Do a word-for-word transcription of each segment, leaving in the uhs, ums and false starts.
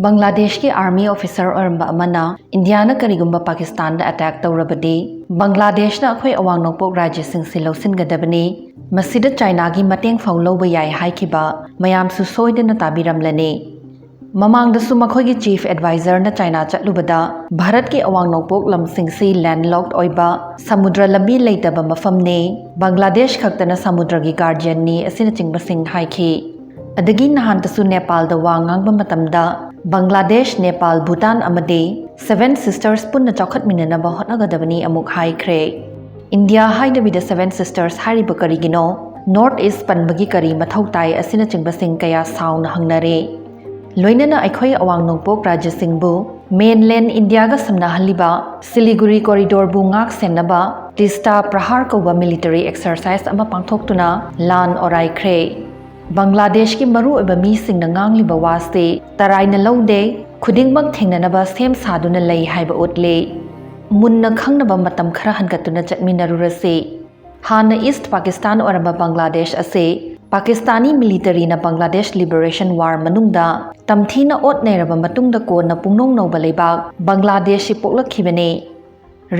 ꯕꯪꯒ꯭ꯂꯥꯗꯦꯁꯀꯤ army officer ꯑꯣꯏꯔꯝꯕ ꯑꯃꯅ ꯏꯟꯗꯤꯌꯥꯅ ꯀꯔꯤꯒꯨꯝꯕ ꯄꯥꯀꯤꯁꯇꯥꯟꯗ ꯑꯦꯇꯦꯛ ꯇꯧꯔꯕꯗꯤ ꯕꯪꯒ꯭ꯂꯥꯗꯦꯁꯅ ꯑꯩꯈꯣꯏ ꯑꯋꯥꯡ ꯅꯣꯡꯄꯣꯛ ꯔꯥꯖ꯭ꯌꯁꯤꯡꯁꯤ ꯂꯧꯁꯤꯟꯒꯗꯕꯅꯤ, ꯃꯁꯤꯗ ꯆꯥꯏꯅꯥꯒꯤ ꯃꯇꯦꯡ ꯐꯥꯎ ꯂꯧꯕ ꯌꯥꯏ ꯍꯥꯏꯈꯤꯕ ꯃꯌꯥꯝꯁꯨ ꯁꯣꯏꯗꯅ ꯇꯥꯕꯤꯔꯝꯂꯅꯤ꯫ ꯃꯃꯥꯡꯗꯁꯨ ꯃꯈꯣꯏꯒꯤ ꯆꯤꯐ ꯑꯦꯗꯚꯥꯏꯖꯔꯅ ꯆꯥꯏꯅꯥ ꯆꯠꯂꯨꯕꯗ ꯚꯥꯔꯠꯀꯤ ꯑꯋꯥꯡ ꯅꯣꯡꯄꯣꯛ ꯂꯝꯁꯤꯡꯁꯤ ꯂꯦꯟꯂꯣꯛ ꯑꯣꯏꯕ ꯁꯃꯨꯗ꯭ꯔ ꯂꯝꯕꯤ ꯂꯩꯇꯕ ꯃꯐꯝꯅꯤ, ꯕꯪꯒ꯭ꯂꯥꯗꯦꯁ ꯈꯛꯇꯅ ꯁꯃꯨꯗ꯭ꯔꯒꯤ ꯒꯥꯔꯗꯤꯌꯟꯅꯤ ꯑꯁꯤꯅꯆꯤꯡꯕꯁꯤꯡ ꯍꯥꯏꯈꯤ꯫ ꯑꯗꯒꯤ ꯅꯍꯥꯟꯇꯁꯨ ꯅꯦꯄꯥꯜꯗ ꯋꯥ ꯉꯥꯡꯕ ꯃꯇꯝꯗ ꯕꯪꯒ꯭ꯂꯥꯗꯦꯁ, ꯅꯦꯄꯥꯜ, ꯚꯨꯇꯥꯟ ꯑꯃꯗꯤ ꯁꯚꯦꯟ ꯁꯤꯁꯇꯔꯁ ꯄꯨꯟꯅ ꯆꯥꯎꯈꯠꯃꯤꯟꯅꯅꯕ ꯍꯣꯠꯅꯒꯗꯕꯅꯤ ꯑꯃꯨꯛ ꯍꯥꯏꯈ꯭ꯔꯦ꯫ ꯏꯟꯗꯤꯌꯥ ꯍꯥꯏꯗꯕꯤꯗ ꯁꯚꯦꯟ ꯁꯤꯁꯇꯔꯁ ꯍꯥꯏꯔꯤꯕ ꯀꯔꯤꯒꯤꯅꯣ? ꯅꯣꯔꯠ ꯏꯁ ꯄꯟꯕꯒꯤ ꯀꯔꯤ ꯃꯊꯧ ꯇꯥꯏ ꯑꯁꯤꯅꯆꯤꯡꯕꯁꯤꯡ ꯀꯌꯥ ꯁꯥꯎꯅ ꯍꯪꯅꯔꯦ꯫ ꯂꯣꯏꯅꯅ ꯑꯩꯈꯣꯏ ꯑꯋꯥꯡ ꯅꯣꯡꯄꯣꯛ ꯔꯥꯖ꯭ꯌꯁꯤꯡꯕꯨ ꯃꯦꯟꯂꯦꯟ ꯏꯟꯗꯤꯌꯥꯒ ꯁꯝꯅꯍꯜꯂꯤꯕ ꯁꯤꯂꯤꯒꯨꯔꯤ ꯀꯣꯔꯤꯗꯣꯔꯕꯨ ꯉꯥꯛ ꯁꯦꯟꯅꯕ ꯇꯤꯁꯇꯥ ꯄ꯭ꯔꯍꯥꯔ ꯀꯧꯕ ꯃꯤꯂꯤꯇꯔꯤ ꯑꯦꯛꯁꯔꯁꯥꯏꯁ ꯑꯃ ꯄꯥꯡꯊꯣꯛꯇꯨꯅ ꯂꯥꯟ ꯑꯣꯔꯥꯏꯈ꯭ꯔꯦ꯫ ꯕꯪꯒ꯭ꯂꯥꯗꯦꯁꯀꯤ ꯃꯔꯨꯑꯣꯏꯕ ꯃꯤꯁꯤꯡꯅ ꯉꯥꯡꯂꯤꯕ ꯋꯥꯁꯤ ꯇꯔꯥꯏꯅ ꯂꯧꯗꯦ, ꯈꯨꯗꯤꯡꯃꯛ ꯊꯦꯡꯅꯅꯕ ꯁꯦꯝ ꯁꯥꯗꯨꯅ ꯂꯩ ꯍꯥꯏꯕ ꯎꯠꯂꯤ꯫ ꯃꯨꯟꯅ ꯈꯪꯅꯕ ꯃꯇꯝ ꯈꯔ ꯍꯟꯒꯠꯇꯨꯅ ꯆꯠꯃꯤꯟꯅꯔꯨꯔꯁꯤ꯫ ꯍꯥꯟꯅ ꯏꯁ꯭ꯠ ꯄꯥꯀꯤꯁꯇꯥꯟ ꯑꯣꯏꯔꯝꯕ ꯕꯪꯒ꯭ꯂꯥꯗꯦꯁ ꯑꯁꯤ ꯄꯥꯀꯤꯁꯇꯥꯅꯤ ꯃꯤꯂꯤꯇꯔꯤꯅ ꯕꯪꯒ꯭ꯂꯥꯗꯦꯁ ꯂꯤꯕꯔꯦꯁꯟ ꯋꯥꯔ ꯃꯅꯨꯡꯗ ꯇꯝꯊꯤꯅ ꯑꯣꯠ ꯅꯩꯔꯕ ꯃꯇꯨꯡꯗ ꯀꯣꯟꯅ ꯄꯨꯡꯅꯧ ꯅꯧꯕ ꯂꯩꯕꯥꯛ ꯕꯪꯒ꯭ꯂꯥꯗꯦꯁꯁꯤ ꯄꯣꯛꯂꯛꯈꯤꯕꯅꯤ꯫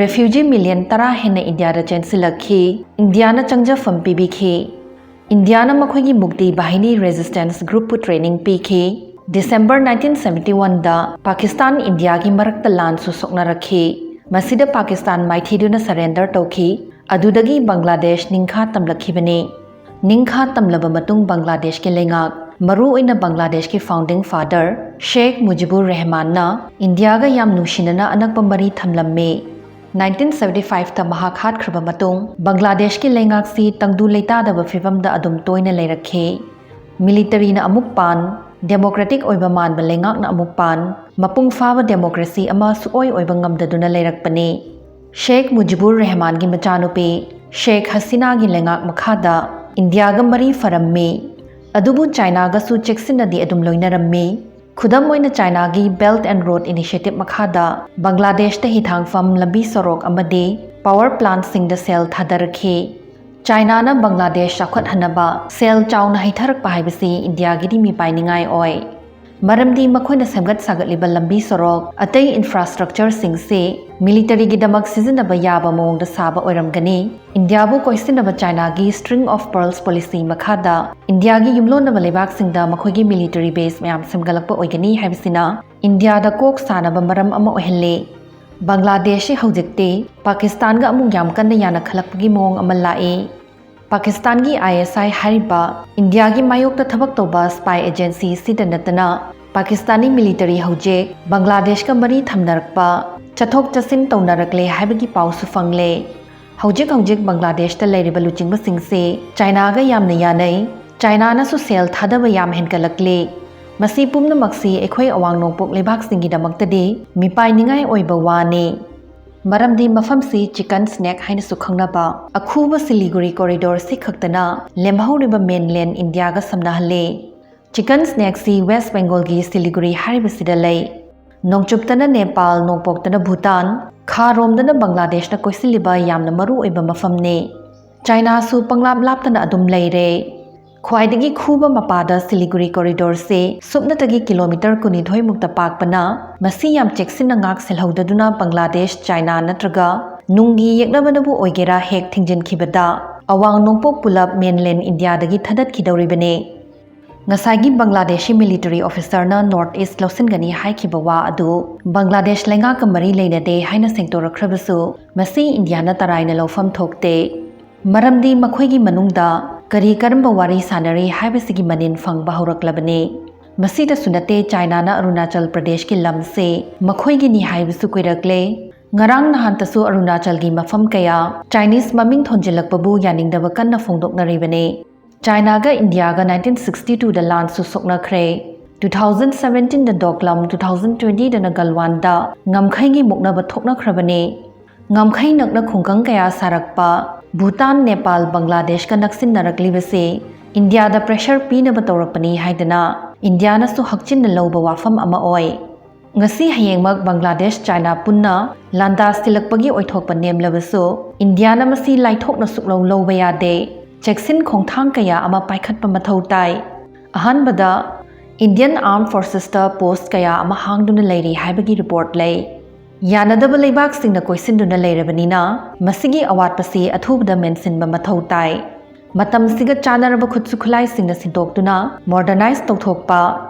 ꯔꯦꯐ꯭ꯌꯨꯖꯤ ꯃꯤꯂꯤꯌꯟ ꯇꯔꯥ ꯍꯦꯟꯅ ꯏꯟꯗꯤꯌꯥꯗ ꯆꯦꯟꯁꯤꯜꯂꯛꯈꯤ꯫ ꯏꯟꯗꯤꯌꯥꯅ ꯆꯪꯖꯐꯝ ꯄꯤꯕꯤꯈꯤ꯫ ꯏꯟꯗꯤꯌꯥꯅ ꯃꯈꯣꯏꯒꯤ ꯃꯨꯛꯇꯤ ꯕꯥꯍꯤꯅꯤ ꯔꯦꯖꯤꯁꯇꯦꯟꯁ ꯒ꯭ꯔꯨꯞꯄꯨ ꯇ꯭ꯔꯦꯅꯤꯡ ꯄꯤꯈꯤ꯫ ꯗꯤꯁꯦꯝꯕꯔ ꯅꯥꯏꯟꯇꯤꯟ ꯁꯚꯦꯟꯇꯤ ꯋꯥꯟꯗ ꯄꯥꯀꯤꯁꯇꯥꯟ ꯏꯟꯗꯤꯌꯥꯒꯤ ꯃꯔꯛꯇ ꯂꯥꯟꯁꯨ ꯁꯣꯛꯅꯔꯛꯈꯤ꯫ ꯃꯁꯤꯗ ꯄꯥꯀꯤꯁꯇꯥꯟ ꯃꯥꯏꯊꯤꯗꯨꯅ ꯁꯔꯦꯟꯗꯔ ꯇꯧꯈꯤ꯫ ꯑꯗꯨꯗꯒꯤ ꯕꯪꯒ꯭ꯂꯥꯗꯦꯁ ꯅꯤꯡꯈꯥ ꯇꯝꯂꯛꯈꯤꯕꯅꯤ꯫ ꯅꯤꯡꯈꯥ ꯇꯝꯂꯕ ꯃꯇꯨꯡ ꯕꯪꯒ꯭ꯂꯥꯗꯦꯁꯀꯤ ꯂꯩꯉꯥꯛ, ꯃꯔꯨꯑꯣꯏꯅ ꯕꯪꯒ꯭ꯂꯥꯗꯦꯁꯀꯤ ꯐꯥꯎꯟꯗꯤꯡ ꯐꯥꯗꯔ ꯁꯦꯈ ꯃꯨꯖꯤꯕꯨꯔ ꯔꯦꯍꯃꯥꯟꯅ ꯏꯟꯗꯤꯌꯥꯒ ꯌꯥꯝ ꯅꯨꯡꯁꯤꯅꯅ ꯑꯅꯛꯄ ꯃꯔꯤ ꯊꯝꯂꯝꯃꯤ꯫ ꯅꯥꯏꯟꯇꯤꯟ ꯁꯚꯦꯟꯇꯤ ꯐꯥꯏꯚꯇ ꯃꯍꯥꯛ ꯍꯥꯠꯈ꯭ꯔꯕ ꯃꯇꯨꯡ ꯕꯪꯒ꯭ꯂꯥꯗꯦꯁꯀꯤ ꯂꯩꯉꯥꯛꯁꯤ ꯇꯪꯗꯨ ꯂꯩꯇꯥꯗꯕ ꯐꯤꯚꯝꯗ ꯑꯗꯨꯝ ꯇꯣꯏꯅ ꯂꯩꯔꯛꯈꯤ꯫ ꯃꯤꯂꯤꯇꯔꯤꯅ ꯑꯃꯨꯛ ꯄꯥꯟ, ꯗꯦꯃꯣꯀ꯭ꯔꯦꯇꯤꯛ ꯑꯣꯏꯕ ꯃꯥꯟꯕ ꯂꯩꯉꯥꯛꯅ ꯑꯃꯨꯛ ꯄꯥꯟ, ꯃꯄꯨꯡ ꯐꯥꯕ ꯗꯦꯃꯣꯀ꯭ꯔꯦꯁꯤ ꯑꯃ ꯁꯨꯛꯑꯣꯏ ꯑꯣꯏꯕ ꯉꯝꯗꯗꯨꯅ ꯂꯩꯔꯛꯄꯅꯤ꯫ ꯁꯦꯈ ꯃꯨꯖꯤꯕꯨꯔ ꯔꯦꯍꯃꯥꯟꯒꯤ ꯃꯆꯥꯅꯨꯄꯤ ꯁꯦꯈ ꯍꯁꯤꯅꯥꯒꯤ ꯂꯩꯉꯥꯛ ꯃꯈꯥꯗ ꯏꯟꯗꯤꯌꯥꯒ ꯃꯔꯤ ꯐꯔꯝꯃꯤ꯫ ꯑꯗꯨꯕꯨ ꯆꯥꯏꯅꯥꯒꯁꯨ ꯆꯦꯛꯁꯤꯟꯅꯗꯤ ꯑꯗꯨꯝ ꯂꯣꯏꯅꯔꯝꯃꯤ꯫ ꯈꯨꯗꯝ ꯑꯣꯏꯅ ꯆꯥꯏꯅꯥꯒꯤ ꯕꯦꯜꯠ ꯑꯦꯟ ꯔꯣꯗ ꯏꯅꯤꯁꯤꯌꯦꯇꯤꯚ ꯃꯈꯥꯗ ꯕꯪꯒ꯭ꯂꯥꯗꯦꯁꯇ ꯍꯤꯊꯥꯡꯐꯝ, ꯂꯝꯕꯤ ꯁꯣꯔꯣꯛ ꯑꯃꯗꯤ ꯄꯥꯋꯔ ꯄ꯭ꯂꯥꯟꯠꯁꯤꯡꯗ ꯁꯦꯜ ꯊꯥꯗꯔꯛꯈꯤ꯫ ꯆꯥꯏꯅꯥꯅ ꯕꯪꯒ꯭ꯂꯥꯗꯦꯁ ꯆꯥꯎꯈꯠꯍꯟꯅꯕ ꯁꯦꯜ ꯆꯥꯎꯅ ꯍꯩꯊꯔꯛꯄ ꯍꯥꯏꯕꯁꯤ ꯏꯟꯗꯤꯌꯥꯒꯤꯗꯤ ꯃꯤꯄꯥꯏꯅꯤꯡꯉꯥꯏ ꯑꯣꯏ꯫ ꯃꯔꯝꯗꯤ ꯃꯈꯣꯏꯅ ꯁꯦꯝꯒꯠ ꯁꯥꯒꯠꯂꯤꯕ ꯂꯝꯕꯤ ꯁꯣꯔꯣꯛ, ꯑꯇꯩ ꯏꯟꯐ꯭ꯔꯥꯁ꯭ꯇ꯭ꯔꯛꯆꯔꯁꯤꯡꯁꯤ ꯃꯤꯂꯤꯇꯔꯤꯒꯤꯗꯃꯛ ꯁꯤꯖꯤꯟꯅꯕ ꯌꯥꯕ ꯃꯑꯣꯡꯗ ꯁꯥꯕ ꯑꯣꯏꯔꯝꯒꯅꯤ꯫ ꯏꯟꯗꯤꯌꯥꯕꯨ ꯀꯣꯏꯁꯤꯟꯅꯕ ꯆꯥꯏꯅꯥꯒꯤ String of Pearls policy ꯃꯈꯥꯗ ꯏꯟꯗꯤꯌꯥꯒꯤ ꯌꯨꯝꯂꯣꯟꯅꯕ ꯂꯩꯕꯥꯛꯁꯤꯡꯗ ꯃꯈꯣꯏꯒꯤ ꯃꯤꯂꯤꯇꯔꯤ ꯕꯦꯁ ꯃꯌꯥꯝ ꯁꯦꯝꯒꯠꯂꯛꯄ ꯑꯣꯏꯒꯅꯤ ꯍꯥꯏꯕꯁꯤꯅ ꯏꯟꯗꯤꯌꯥꯗ ꯀꯣꯛ ꯁꯥꯅꯕ ꯃꯔꯝ ꯑꯃ ꯑꯣꯏꯍꯜꯂꯤ꯫ ꯕꯪꯒ꯭ꯂꯥꯗꯦꯁꯁꯤ ꯍꯧꯖꯤꯛꯇꯤ ꯄꯥꯀꯤꯁꯇꯥꯟꯒ ꯑꯃꯨꯛ ꯌꯥꯝ ꯀꯟꯅ ꯌꯥꯅꯈꯠꯂꯛꯄꯒꯤ ꯃꯑꯣꯡ ꯑꯃ ꯂꯥꯛꯏ꯫ ꯄꯥꯀꯤꯁꯇꯥꯟꯒꯤ I S I ꯍꯥꯏꯔꯤꯕ ꯏꯟꯗꯤꯌꯥꯒꯤ ꯃꯥꯌꯣꯛꯇ ꯊꯕꯛ ꯇꯧꯕ ꯁ꯭ꯄꯥꯏ ꯑꯦꯖꯦꯟꯁꯤ ꯁꯤꯗ ꯅꯠꯇꯅ ꯄꯥꯀꯤꯁꯇꯥꯅꯤ ꯃꯤꯂꯤꯇꯔꯤ ꯍꯧꯖꯤꯛ ꯕꯪꯒ꯭ꯂꯥꯗꯦꯁꯀ ꯃꯔꯤ ꯊꯝꯅꯔꯛꯄ, ꯆꯠꯊꯣꯛ ꯆꯠꯁꯤꯟ ꯇꯧꯅꯔꯛꯂꯦ ꯍꯥꯏꯕꯒꯤ ꯄꯥꯎꯁꯨ ꯐꯪꯂꯦ꯫ ꯍꯧꯖꯤꯛ ꯍꯧꯖꯤꯛ ꯕꯪꯒ꯭ꯂꯥꯗꯦꯁꯇ ꯂꯩꯔꯤꯕ ꯂꯨꯆꯤꯡꯕꯁꯤꯡꯁꯤ ꯆꯥꯏꯅꯥꯒ ꯌꯥꯝꯅ ꯌꯥꯅꯩ꯫ ꯆꯥꯏꯅꯥꯅꯁꯨ ꯁꯦꯜ ꯊꯥꯗꯕ ꯌꯥꯝ ꯍꯦꯟꯒꯠꯂꯛꯂꯤ꯫ ꯃꯁꯤ ꯄꯨꯝꯅꯃꯛꯁꯤ ꯑꯩꯈꯣꯏ ꯑꯋꯥꯡ ꯅꯣꯡꯄꯣꯛ ꯂꯩꯕꯥꯛꯁꯤꯡꯒꯤꯗꯃꯛꯇꯗꯤ ꯃꯤꯄꯥꯏꯅꯤꯡꯉꯥꯏ ꯑꯣꯏꯕ ꯋꯥꯅꯤ꯫ ꯃꯔꯝꯗꯤ ꯃꯐꯝꯁꯤ ꯆꯤꯀꯟ ꯁ꯭ꯅꯦꯛ ꯍꯥꯏꯅꯁꯨ ꯈꯪꯅꯕ ꯑꯈꯨꯕ ꯁꯤꯂꯤꯒꯨꯔꯤ ꯀꯣꯔꯤꯗꯣꯔꯁꯤ ꯈꯛꯇꯅ ꯂꯦꯝꯍꯧꯔꯤꯕ ꯃꯦꯟꯂꯦꯟ ꯏꯟꯗꯤꯌꯥꯒ ꯁꯝꯅꯍꯜꯂꯤ꯫ ꯆꯤꯀꯟ ꯁ꯭ꯅꯦꯛꯁꯤ ꯋꯦꯁ ꯕꯦꯡꯒꯣꯜꯒꯤ ꯁꯤꯂꯤꯒꯨꯔꯤ ꯍꯥꯏꯔꯤꯕꯁꯤꯗ ꯂꯩ꯫ ꯅꯣꯡꯆꯨꯞꯇꯅ ꯅꯦꯄꯥꯜ, ꯅꯣꯡꯄꯣꯛꯇꯅ ꯚꯨꯇꯥꯟ, ꯈꯥ ꯔꯣꯝꯗꯅ ꯕꯪꯒ꯭ꯂꯥꯗꯦꯁꯅ ꯀꯣꯏꯁꯤꯜꯂꯤꯕ ꯌꯥꯝꯅ ꯃꯔꯨ ꯑꯣꯏꯕ ꯃꯐꯝꯅꯤ꯫ ꯆꯥꯏꯅꯥꯁꯨ ꯄꯪꯂꯥꯞ ꯂꯥꯞꯇꯅ ꯑꯗꯨꯝ ꯂꯩꯔꯦ꯫ ꯈ꯭ꯋꯥꯏꯗꯒꯤ ꯈꯨꯕ ꯃꯄꯥꯗ ꯁꯤꯂꯤꯒꯨꯔꯤ ꯀꯣꯔꯤꯗꯣꯔꯁꯦ ꯁꯨꯞꯅꯇꯒꯤ ꯀꯤꯂꯣꯃꯤꯇꯔ ꯀꯨꯟꯅꯤꯊꯣꯏ ꯃꯨꯛꯇ ꯄꯥꯛꯄꯅ, ꯃꯁꯤ ꯌꯥꯝ ꯆꯦꯛꯁꯤꯟꯅ ꯉꯥꯛ ꯁꯦꯜꯍꯧꯗꯗꯨꯅ ꯕꯪꯒ꯭ꯂꯥꯗꯦꯁ, ꯆꯥꯏꯅꯥ ꯅꯠꯇ꯭ꯔꯒ ꯅꯨꯡꯒꯤ ꯌꯦꯛꯅꯕꯅꯕꯨ ꯑꯣꯏꯒꯦꯔꯥ ꯍꯦꯛ ꯊꯤꯡꯖꯤꯟꯈꯤꯕꯗ, ꯑꯋꯥꯡ ꯅꯣꯡꯄꯣꯛ ꯄꯨꯂꯞ ꯃꯦꯟꯂꯦꯟ ꯏꯟꯗꯤꯌꯥꯗꯒꯤ ꯊꯥꯗꯠꯈꯤꯗꯧꯔꯤꯕꯅꯤ꯫ ꯉꯁꯥꯏꯒꯤ ꯕꯪꯒ꯭ꯂꯥꯗꯦꯁꯤ ꯃꯤꯂꯤꯇꯔꯤ ꯑꯣꯐꯤꯁꯔꯅ ꯅꯣꯔꯠ ꯏꯁ ꯂꯧꯁꯤꯟꯒꯅꯤ ꯍꯥꯏꯈꯤꯕ ꯋꯥ ꯑꯗꯨ ꯕꯪꯒ꯭ꯂꯥꯗꯦꯁ ꯂꯩꯉꯥꯛꯀ ꯃꯔꯤ ꯂꯩꯅꯗꯦ ꯍꯥꯏꯅ ꯁꯦꯡꯇꯣꯔꯛꯈ꯭ꯔꯕꯁꯨ, ꯃꯁꯤ ꯏꯟꯗꯤꯌꯥꯅ ꯇꯔꯥꯏꯅ ꯂꯧꯐꯝ ꯊꯣꯛꯇꯦ꯫ ꯃꯔꯝꯗꯤ ꯃꯈꯣꯏꯒꯤ ꯃꯅꯨꯡꯗ ꯀꯔꯤ ꯀꯔꯝꯕ ꯋꯥꯔꯤ ꯁꯥꯟꯅꯔꯤ ꯍꯥꯏꯕꯁꯤꯒꯤ ꯃꯅꯤꯟ ꯐꯪꯕ ꯍꯧꯔꯛꯂꯕꯅꯤ꯫ ꯃꯁꯤꯗꯁꯨ ꯅꯠꯇꯦ, ꯆꯥꯏꯅꯥꯅ ꯑꯔꯨꯅꯥꯆꯜ ꯄ꯭ꯔꯗꯦꯁꯀꯤ ꯂꯝꯁꯦ ꯃꯈꯣꯏꯒꯤꯅꯤ ꯍꯥꯏꯕꯁꯨ ꯀꯨꯏꯔꯛꯂꯦ꯫ ꯉꯔꯥꯡ ꯅꯍꯥꯟꯇꯁꯨ ꯑꯔꯨꯅꯥꯆꯜꯒꯤ ꯃꯐꯝ ꯀꯌꯥ ꯆꯥꯏꯅꯤꯁ ꯃꯃꯤꯡ ꯊꯣꯟꯖꯤꯜꯂꯛꯄꯕꯨ ꯌꯥꯅꯤꯡꯗꯕ ꯀꯟꯅ ꯐꯣꯡꯗꯣꯛꯅꯔꯤꯕꯅꯤ꯫ ꯆꯥꯏꯅꯥꯒ ꯏꯟꯗꯤꯌꯥꯒ nineteen sixty twoꯗ ꯂꯥꯟꯁꯨ ꯁꯣꯛꯅꯈ꯭ꯔꯦ꯫ Two thousand seventeenꯗ ꯗꯣꯛꯂꯝ, two thousand twentyꯗꯅ ꯒꯜꯋꯥꯟꯗ ꯉꯝꯈꯩꯒꯤ ꯃꯨꯛꯅꯕ ꯊꯣꯛꯅꯈ꯭ꯔꯕꯅꯤ꯫ ꯉꯝꯈꯩ ꯅꯛꯅ ꯈꯨꯡꯒꯪ ꯀꯌꯥ ꯁꯥꯔꯛꯄ ꯚꯨꯇꯥꯟ, ꯅꯦꯄꯥꯜ, ꯕꯪꯒ꯭ꯂꯥꯗꯦꯁꯀ ꯅꯛꯁꯤꯟꯅꯔꯛꯂꯤꯕꯁꯤ ꯏꯟꯗꯤꯌꯥꯗ ꯄ꯭ꯔꯦꯁꯔ ꯄꯤꯅꯕ ꯇꯧꯔꯛꯄꯅꯤ ꯍꯥꯏꯗꯅ ꯏꯟꯗꯤꯌꯥꯅꯁꯨ ꯍꯛꯆꯤꯟꯅ ꯂꯧꯕ ꯋꯥꯐꯝ ꯑꯃ ꯑꯣꯏ꯫ ꯉꯁꯤ ꯍꯌꯦꯡꯃꯛ ꯕꯪꯒ꯭ꯂꯥꯗꯦꯁ, ꯆꯥꯏꯅꯥ ꯄꯨꯟꯅ ꯂꯥꯟꯗꯥꯁ ꯊꯤꯜꯂꯛꯄꯒꯤ ꯑꯣꯏꯊꯣꯛꯄ ꯅꯦꯝꯂꯕꯁꯨ, ꯏꯟꯗꯤꯌꯥꯅ ꯃꯁꯤ ꯂꯥꯏꯊꯣꯛꯅ ꯁꯨꯛꯂꯧ ꯂꯧꯕ ꯌꯥꯗꯦ꯫ ꯆꯦꯛꯁꯤꯟ ꯈꯣꯡꯊꯥꯡ ꯀꯌꯥ ꯑꯃ ꯄꯥꯏꯈꯠꯄ ꯃꯊꯧ ꯇꯥꯏ꯫ ꯑꯍꯥꯟꯕꯗ, Indian Armed Forcesꯇ post ꯀꯌꯥ ꯑꯃ ꯍꯥꯡꯗꯨꯅ ꯂꯩꯔꯤ ꯍꯥꯏꯕꯒꯤ report ꯂꯩ꯫ ꯌꯥꯅꯗꯕ ꯂꯩꯕꯥꯛꯁꯤꯡꯅ ꯀꯣꯏꯁꯤꯟꯗꯨꯅ ꯂꯩꯔꯕꯅꯤꯅ, ꯃꯁꯤꯒꯤ ꯑꯋꯥꯠꯄꯁꯤ ꯑꯊꯨꯕꯗ ꯃꯦꯟꯁꯤꯟꯕ ꯃꯊꯧ ꯇꯥꯏ꯫ ꯃꯇꯝꯁꯤꯒ ꯆꯥꯟꯅꯔꯕ ꯈꯨꯠꯁꯨ ꯈꯨꯠꯂꯥꯏꯁꯤꯡꯅ ꯁꯤꯟꯗꯣꯛꯇꯨꯅ modernize ꯇꯧꯊꯣꯛꯄ,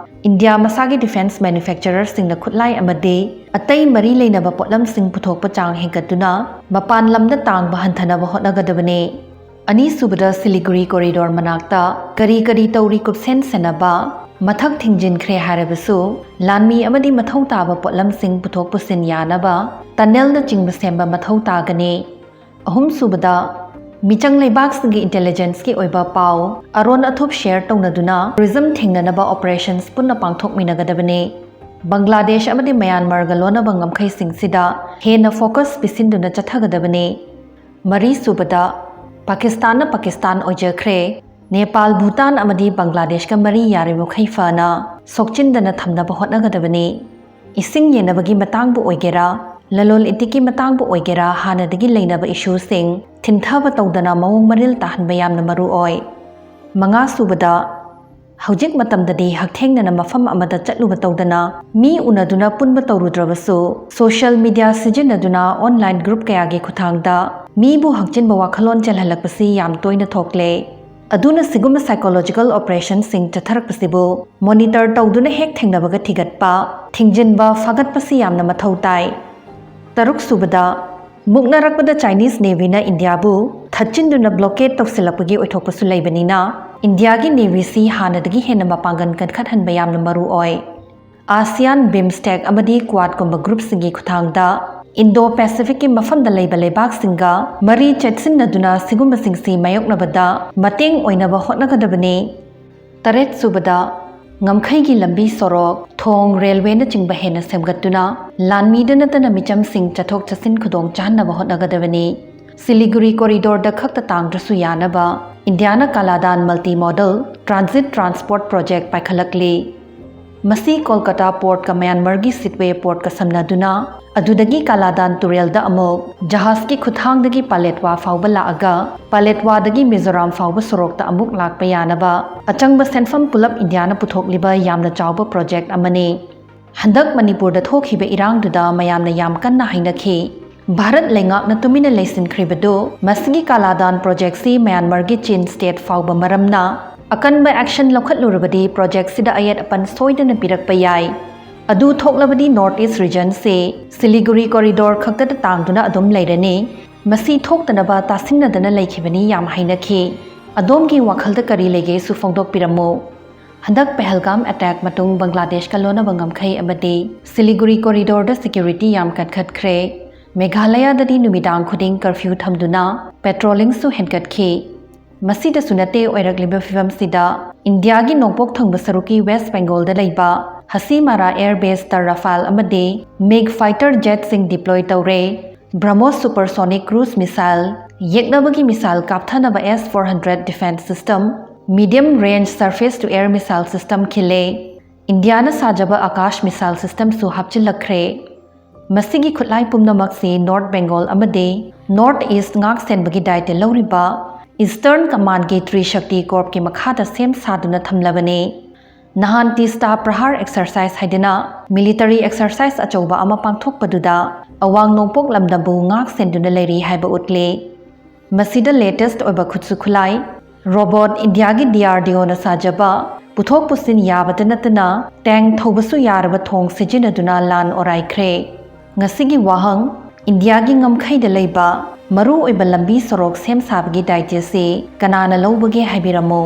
ꯏꯟꯗꯤꯌꯥ ꯃꯁꯥꯒꯤ defence manufacturerꯁꯤꯡꯅ ꯈꯨꯠꯂꯥꯏ ꯑꯃꯗꯤ ꯑꯇꯩ ꯃꯔꯤ ꯂꯩꯅꯕ ꯄꯣꯠꯂꯝꯁꯤꯡ ꯄꯨꯊꯣꯛꯄ ꯆꯥꯡ ꯍꯦꯟꯒꯠꯇꯨꯅ ꯃꯄꯥꯟ ꯂꯝꯗ ꯇꯥꯡꯕ ꯍꯟꯊꯅꯕ ꯍꯣꯠꯅꯒꯗꯕꯅꯤ꯫ ꯑꯅꯤꯁꯨꯕꯗ, ꯁꯤꯂꯤꯒꯨꯔꯤ corridor ꯃꯅꯥꯛꯇ ꯀꯔꯤ ꯀꯔꯤ ꯇꯧꯔꯤ ꯀꯨꯞꯁꯦꯟ ꯁꯦꯟꯅꯕ, ꯃꯊꯛ ꯊꯤꯡꯖꯤꯟꯈ꯭ꯔꯦ ꯍꯥꯏꯔꯕꯁꯨ, ꯂꯥꯟꯃꯤ ꯑꯃꯗꯤ ꯃꯊꯧ ꯇꯥꯕ ꯄꯣꯠꯂꯝꯁꯤꯡ ꯄꯨꯊꯣꯛ ꯄꯨꯁꯤꯟ ꯌꯥꯅꯕ tunnelꯅꯆꯤꯡꯕ ꯁꯦꯝꯕ ꯃꯊꯧ ꯇꯥꯒꯅꯤ꯫ ꯑꯍꯨꯝꯁꯨꯕꯗ, ꯃꯤꯆꯪ ꯂꯩꯕꯥꯛꯁꯤꯡꯒꯤ intelligenceꯀꯤ ꯑꯣꯏꯕ ꯄꯥꯎ ꯑꯔꯣꯟ ꯑꯊꯨꯞ share ꯇꯧꯅꯗꯨꯅ tourism ꯊꯤꯡꯅꯅꯕ operations ꯄꯨꯟꯅ ꯄꯥꯡꯊꯣꯛꯃꯤꯟꯅꯒꯗꯕꯅꯤ꯫ ꯕꯪꯒ꯭ꯂꯥꯗꯦꯁ ꯑꯃꯗꯤ ꯃꯌꯥꯟꯃꯥꯔꯒ ꯂꯣꯟꯅꯕ ꯉꯝꯈꯩꯁꯤꯡꯁꯤꯗ ꯍꯦꯟꯅ focus ꯄꯤꯁꯤꯟꯗꯨꯅ ꯆꯠꯊꯒꯗꯕꯅꯤ꯫ ꯃꯔꯤꯁꯨꯕꯗ, ꯄꯥꯀꯤꯁꯇꯥꯟꯅ ꯄꯥꯀꯤꯁꯇꯥꯟ ꯑꯣꯏꯖꯈ꯭ꯔꯦ꯫ ꯅꯦꯄꯥꯜ, ꯚꯨꯇꯥꯟ ꯑꯃꯗꯤ ꯕꯪꯒ꯭ꯂꯥꯗꯦꯁꯀ ꯃꯔꯤ ꯌꯥꯔꯤꯕꯃꯈꯩ ꯐꯅ ꯁꯣꯛꯆꯤꯟꯗꯅ ꯊꯝꯅꯕ ꯍꯣꯠꯅꯒꯗꯕꯅꯤ꯫ ꯏꯁꯤꯡ ꯌꯦꯟꯅꯕꯒꯤ ꯃꯇꯥꯡꯕꯨ ꯑꯣꯏꯒꯦꯔꯥ, ꯂꯂꯣꯟ ꯏꯇꯤꯛꯀꯤ ꯃꯇꯥꯡꯕꯨ ꯑꯣꯏꯒꯦꯔꯥ, ꯍꯥꯟꯅꯗꯒꯤ ꯂꯩꯅꯕ issueꯁꯤꯡ ꯊꯤꯟꯊꯕ ꯇꯧꯗꯅ ꯃꯑꯣꯡ ꯃꯔꯤꯜ ꯇꯥꯍꯟꯕ ꯌꯥꯝꯅ ꯃꯔꯨ ꯑꯣꯏ꯫ ꯃꯉꯥꯁꯨꯕꯗ, ꯍꯧꯖꯤꯛ ꯃꯇꯝꯗꯗꯤ ꯍꯛꯊꯦꯡꯅꯅ ꯃꯐꯝ ꯑꯃꯗ ꯆꯠꯂꯨꯕ ꯇꯧꯗꯅ, ꯃꯤ ꯎꯅꯗꯨꯅ ꯄꯨꯟꯕ ꯇꯧꯔꯨꯗ꯭ꯔꯕꯁꯨ, social media ꯁꯤꯖꯤꯟꯅꯗꯨꯅ online group ꯀꯌꯥꯒꯤ ꯈꯨꯠꯊꯥꯡꯗ ꯃꯤꯕꯨ ꯍꯛꯆꯤꯟꯕ ꯋꯥꯈꯜꯂꯣꯟ ꯆꯦꯜꯍꯜꯂꯛꯄꯁꯤ ꯌꯥꯝ ꯇꯣꯏꯅ ꯊꯣꯛꯂꯦ꯫ ꯑꯗꯨꯅ ꯁꯤꯒꯨꯝꯕ psychological operationꯁꯤꯡ ꯆꯠꯊꯔꯛꯄꯁꯤꯕꯨ monitor ꯇꯧꯗꯨꯅ ꯍꯦꯛ ꯊꯦꯡꯅꯕꯒ ꯊꯤꯒꯠꯄ, ꯊꯤꯡꯖꯤꯟꯕ, ꯐꯥꯒꯠꯄꯁꯤ ꯌꯥꯝꯅ ꯃꯊꯧ ꯇꯥꯏ꯫ ꯇꯔꯨꯛꯁꯨꯕꯗ, ꯃꯨꯛꯅꯔꯛꯄꯗ Chinese Navyꯅ ꯏꯟꯗꯤꯌꯥꯕꯨ ꯊꯠꯆꯤꯟꯗꯨꯅ blockade ꯇꯧꯁꯤꯜꯂꯛꯄꯒꯤ ꯑꯣꯏꯊꯣꯛꯄꯁꯨ ꯂꯩꯕꯅꯤꯅ, ꯏꯟꯗꯤꯌꯥꯒꯤ Navyꯁꯤ ꯍꯥꯟꯅꯗꯒꯤ ꯍꯦꯟꯅ ꯃꯄꯥꯡꯒꯜ ꯀꯟꯈꯠꯍꯟꯕ ꯌꯥꯝꯅ ꯃꯔꯨ ꯑꯣꯏ꯫ ASEAN, BIMSTEC ꯑꯃꯗꯤ QUADꯀꯨꯝꯕ groupꯁꯤꯡꯒꯤ ꯈꯨꯠꯊꯥꯡꯗ Indo-Pacificꯀꯤ ꯃꯐꯝꯗ ꯂꯩꯕ ꯂꯩꯕꯥꯛꯁꯤꯡꯒ ꯃꯔꯤ ꯆꯦꯠꯁꯤꯟꯅꯗꯨꯅ ꯁꯤꯒꯨꯝꯕꯁꯤꯡꯁꯤ ꯃꯥꯌꯣꯛꯅꯕꯗ ꯃꯇꯦꯡ ꯑꯣꯏꯅꯕ ꯍꯣꯠꯅꯒꯗꯕꯅꯤ꯫ ꯇꯔꯦꯠꯁꯨꯕꯗ, ꯉꯝꯈꯩꯒꯤ ꯂꯝꯕꯤ ꯁꯣꯔꯣꯛ, ꯊꯣꯡ, railwayꯅꯆꯤꯡꯕ ꯍꯦꯟꯅ ꯁꯦꯝꯒꯠꯇꯨꯅ ꯂꯥꯟꯃꯤꯗ ꯅꯠꯇꯅ ꯃꯤꯆꯝꯁꯤꯡ ꯆꯠꯊꯣꯛ ꯆꯠꯁꯤꯟ ꯈꯨꯗꯣꯡ ꯆꯥꯍꯟꯅꯕ ꯍꯣꯠꯅꯒꯗꯕꯅꯤ꯫ ꯁꯤꯂꯤꯒꯨꯔꯤ corridorꯗ ꯈꯛꯇ ꯇꯥꯡꯗ꯭ꯔꯁꯨ ꯌꯥꯅꯕ ꯏꯟꯗꯤꯌꯥꯅ ꯀꯥꯂꯥꯗꯥꯟ multimodal transit transport project ꯄꯥꯏꯈꯠꯂꯛꯂꯤ꯫ ꯃꯁꯤ ꯀꯣꯜꯀꯇꯥ ꯄꯣꯔꯠꯀ ꯃ꯭ꯌꯥꯟꯃꯥꯔꯒꯤ ꯁꯤꯠꯋꯦ ꯄꯣꯔꯠꯀ ꯁꯝꯅꯗꯨꯅ, ꯑꯗꯨꯗꯒꯤ ꯀꯥꯂꯥꯗꯥꯟ ꯇꯨꯔꯦꯜꯗ ꯑꯃꯨꯛ ꯖꯍꯥꯖꯀꯤ ꯈꯨꯠꯊꯥꯡꯗꯒꯤ ꯄꯥꯂꯦꯠꯋꯥ ꯐꯥꯎꯕ ꯂꯥꯛꯑꯒ, ꯄꯥꯂꯦꯠꯋꯥꯗꯒꯤ ꯃꯤꯖꯣꯔꯥꯝ ꯐꯥꯎꯕ ꯁꯣꯔꯣꯛꯇ ꯑꯃꯨꯛ ꯂꯥꯛꯄ ꯌꯥꯅꯕ ꯑꯆꯪꯕ ꯁꯦꯟꯐꯝ ꯄꯨꯂꯞ ꯏꯟꯗꯤꯌꯥꯅ ꯄꯨꯊꯣꯛꯂꯤꯕ ꯌꯥꯝꯅ ꯆꯥꯎꯕ ꯄ꯭ꯔꯣꯖꯦꯛ ꯑꯃꯅꯤ꯫ ꯍꯟꯗꯛ ꯃꯅꯤꯄꯨꯔꯗ ꯊꯣꯛꯈꯤꯕ ꯏꯔꯥꯡꯗꯨꯗ ꯃꯌꯥꯝꯅ ꯌꯥꯝ ꯀꯟꯅ ꯍꯥꯏꯅꯈꯤ꯫ ꯚꯥꯔꯠ ꯂꯩꯉꯥꯛꯅ ꯇꯨꯃꯤꯟꯅ ꯂꯩꯁꯤꯟꯈ꯭ꯔꯤꯕꯗꯨ ꯃꯁꯤꯒꯤ ꯀꯥꯂꯥꯗꯥꯟ ꯄ꯭ꯔꯣꯖꯦꯛꯁꯤ ꯃ꯭ꯌꯥꯟꯃꯥꯔꯒꯤ ꯆꯤꯟ ꯁ꯭ꯇꯦꯠ ꯐꯥꯎꯕ ꯃꯔꯝꯅ, ꯑꯀꯟꯕ ꯑꯦꯛꯁꯟ ꯂꯧꯈꯠꯂꯨꯔꯕꯗꯤ ꯄ꯭ꯔꯣꯖꯦꯛꯁꯤꯗ ꯑꯌꯦꯠ ꯑꯄꯟ ꯁꯣꯏꯗꯅ ꯄꯤꯔꯛꯄ ꯌꯥꯏ꯫ ꯑꯗꯨ ꯊꯣꯛꯂꯕꯗꯤ ꯅꯣꯔꯠ ꯏꯁ ꯔꯤꯖꯟꯁꯤ ꯁꯤꯂꯤꯒꯨꯔꯤ ꯀꯣꯔꯤꯗꯣꯔ ꯈꯛꯇꯗ ꯇꯥꯡꯗꯨꯅ ꯑꯗꯨꯝ ꯂꯩꯔꯅꯤ꯫ ꯃꯁꯤ ꯊꯣꯛꯇꯅꯕ ꯇꯥꯁꯤꯟꯅꯗꯅ ꯂꯩꯈꯤꯕꯅꯤ ꯌꯥꯝ ꯍꯥꯏꯅꯈꯤ꯫ ꯑꯗꯣꯝꯒꯤ ꯋꯥꯈꯜꯗ ꯀꯔꯤ ꯂꯩꯒꯦꯁꯨ ꯐꯣꯡꯗꯣꯛꯄꯤꯔꯝꯃꯨ꯫ ꯍꯟꯗꯛ ꯄꯦꯍꯜꯒꯥꯝ ꯑꯦꯇꯦꯛ ꯃꯇꯨꯡ ꯕꯪꯒ꯭ꯂꯥꯗꯦꯁꯀ ꯂꯣꯟꯅꯕ ꯉꯝꯈꯩ ꯑꯃꯗꯤ ꯁꯤꯂꯤꯒꯨꯔꯤ ꯀꯣꯔꯤꯗꯣꯔꯗ ꯁꯦꯀ꯭ꯌꯨꯔꯤꯇꯤ ꯌꯥꯝ ꯀꯟꯈꯠꯈ꯭ꯔꯦ꯫ ꯃꯦꯘꯥꯂꯌꯥꯗꯗꯤ ꯅꯨꯃꯤꯗꯥꯡ ꯈꯨꯗꯤꯡ ꯀꯔꯐ꯭ꯌꯨ ꯊꯝꯗꯨꯅ ꯄꯦꯇ꯭ꯔꯣꯂꯤꯡꯁꯨ ꯍꯦꯟꯒꯠꯈꯤ꯫ ꯃꯁꯤꯗꯁꯨ ꯅꯠꯇꯦ, ꯑꯣꯏꯔꯛꯂꯤꯕ ꯐꯤꯕꯝꯁꯤꯗ ꯏꯟꯗꯤꯌꯥꯒꯤ ꯅꯣꯡꯄꯣꯛ ꯊꯪꯕ ꯁꯔꯨꯛꯀꯤ ꯋꯦꯁ ꯕꯦꯡꯒꯣꯜꯗ ꯂꯩꯕ ꯍꯁꯤꯃꯥꯔꯥ ꯑꯦꯌꯔ ꯕꯦꯁꯇ ꯔꯐꯥꯜ ꯑꯃꯗꯤ ꯃꯤꯒ ꯐꯥꯏꯇꯔ ꯖꯦꯠꯁꯤꯡ ꯗꯤꯄ꯭ꯂꯣꯏ ꯇꯧꯔꯦ꯫ ꯕ꯭ꯔꯍꯃꯣꯁ ꯁꯨꯄꯔꯁꯣꯅꯤꯛ ꯀ꯭ꯔꯨꯖ ꯃꯤꯁꯥꯏꯜ, ꯌꯦꯛꯅꯕꯒꯤ ꯃꯤꯁꯥꯏꯜ ꯀꯥꯞꯊꯅꯕ S four hundred defence system, medium range surface to air missile system ꯈꯤꯜꯂꯦ꯫ ꯏꯟꯗꯤꯌꯥꯅ ꯁꯥꯖꯕ ꯑꯀꯥꯁ ꯃꯤꯁꯥꯏꯜ ꯁꯤꯁꯇꯝꯁꯨ ꯍꯥꯞꯆꯤꯜꯂꯛꯈ꯭ꯔꯦ꯫ ꯃꯁꯤꯒꯤ ꯈꯨꯠꯂꯥꯏ ꯄꯨꯝꯅꯃꯛꯁꯤ ꯅꯣꯔꯠ ꯕꯦꯡꯒꯣꯜ ꯑꯃꯗꯤ ꯅꯣꯔꯠ ꯏꯁ ꯉꯥꯛ ꯁꯦꯟꯕꯒꯤ ꯗꯥꯏꯇ ꯂꯧꯔꯤꯕ ꯏꯁꯇꯔꯟ ꯀꯃꯥꯟꯒꯤ ꯇ꯭ꯔꯤꯁꯛꯇꯤ ꯀꯣꯔꯞꯀꯤ ꯃꯈꯥꯗ ꯁꯦꯝ ꯁꯥꯗꯨꯅ ꯊꯝꯂꯕꯅꯤ꯫ ꯅꯍꯥꯟ ꯇꯤꯁꯇꯥ ꯄ꯭ꯔꯍꯥꯔ ꯑꯦꯛꯁꯔꯁꯥꯏꯖ ꯍꯥꯏꯗꯅ ꯃꯤꯂꯤꯇꯔꯤ ꯑꯦꯛꯁꯔꯁꯥꯏꯖ ꯑꯆꯧꯕ ꯑꯃ ꯄꯥꯡꯊꯣꯛꯄꯗꯨꯗ ꯑꯋꯥꯡ ꯅꯣꯡꯄꯣꯛ ꯂꯝꯗꯝꯕꯨ ꯉꯥꯛ ꯁꯦꯟꯗꯨꯅ ꯂꯩꯔꯤ ꯍꯥꯏꯕ ꯎꯠꯂꯤ꯫ ꯃꯁꯤꯗ ꯂꯦꯇꯦꯁ ꯑꯣꯏꯕ ꯈꯨꯠꯁꯨ ꯈꯨꯠꯂꯥꯏ, ꯔꯣꯕꯣꯠ, ꯏꯟꯗꯤꯌꯥꯒꯤ ꯗꯤ ꯑꯥꯔ ꯗꯤ ꯑꯣꯅ ꯁꯥꯖꯕ, ꯄꯨꯊꯣꯛ ꯄꯨꯁꯤꯟ ꯌꯥꯕꯇ ꯅꯠꯇꯅ ꯇꯦꯡ ꯊꯧꯕꯁꯨ ꯌꯥꯔꯕ ꯊꯣꯡ ꯁꯤꯖꯤꯟꯅꯗꯨꯅ ꯂꯥꯟ ꯑꯣꯔꯥꯏꯈ꯭ꯔꯦ꯫ ꯉꯁꯤꯒꯤ ꯋꯥꯍꯪ, ꯏꯟꯗꯤꯌꯥꯒꯤ ꯉꯝꯈꯩꯗ ꯂꯩꯕ ꯃꯔꯨ ꯑꯣꯏꯕ ꯂꯝꯕꯤ ꯁꯣꯔꯣꯛ ꯁꯦꯝ ꯁꯥꯕꯒꯤ ꯗꯥꯏꯇ꯭ꯌꯁꯤ ꯀꯅꯥꯅ ꯂꯧꯕꯒꯦ ꯍꯥꯏꯕꯤꯔꯝꯃꯨ꯫